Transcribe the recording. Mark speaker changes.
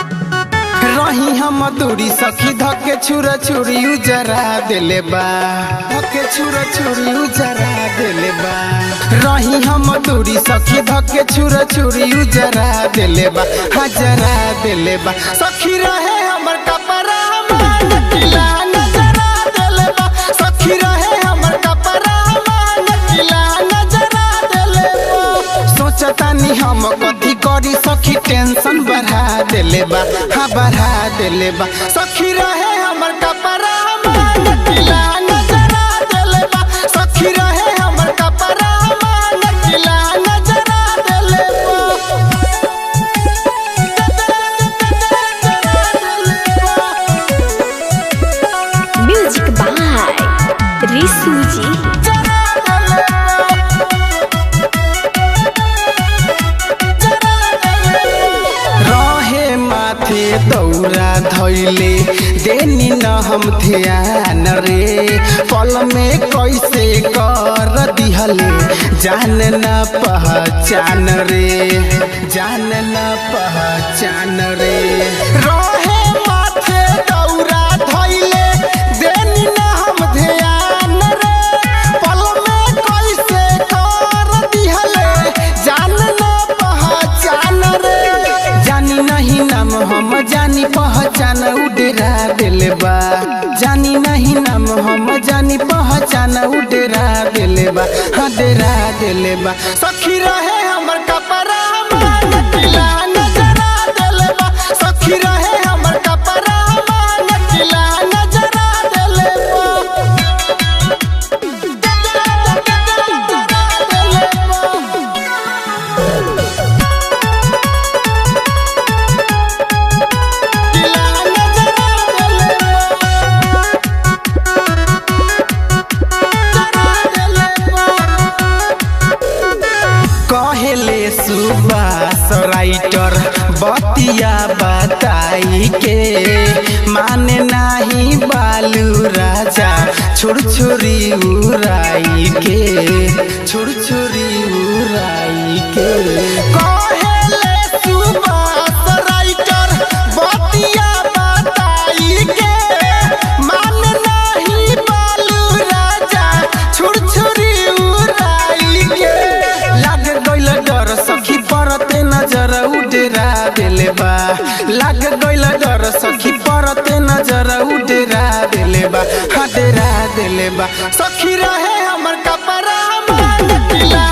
Speaker 1: रही हम दूरी सखी धके छुरा छुरी उजरा देले बा, धके छुरा छुरी उजरा देले बा। रही हम दूरी सखी धके छुरा छुरी उजरा देले बा, हजरा देले बा। सखी रहे हमर कपड़ा मान किला नजरा देले बा। सखी रहे हमर कपड़ा मान किला नजरा देले बा। सोचतानी हम कथी करी सखी टेंशन बढ़ा देले बा, हाँ बढ़ा देले बा। सखी रहे हमर कपड़ा मान किला नजरा देले बा। सखी रहे हमर कपड़ा मान किला नजरा देले बा।
Speaker 2: म्यूजिक बाय रिसू जी।
Speaker 1: रहे माथे दौरा धैले देनी न हम ध्यान रे, पल में कैसे कर दिहले जान न पहचान रे, जान न पहचान रे। रहे माथे दौरा धैले देनी न हम ध्यान रे, पल में कैसे कर दिहले जान न पहचान रे। जानी नहीं नाम हम जानी पहचान उडेरा दिले बा, जानी नहीं नाम हम जानी पहचान उडेरा दिले बा, हाँ डेरा दिले बा। सखी रहे हमर कपड़ा मान किला नजरा दिले बा। सखी रहे हमर कपड़ा मान किला नजरा दिले बा। कहेले सुबास राइटर बतिया बताई के, माने नाही बालू राजा छुर छुरी उड़ाई के, छुर छुरी उड़ाई के। कहेले सुबास राइटर बतिया बताई के, माने नाही बालू राजा छुर छुरी उड़ाई के। लाग गइल डर सखी परते नजर उडेरा देले बा, लाग गइल डर सखी परते नजर उडेरा देले बा, हाँ डेरा देले बा। सखी रहे हमर कपड़ा मान किला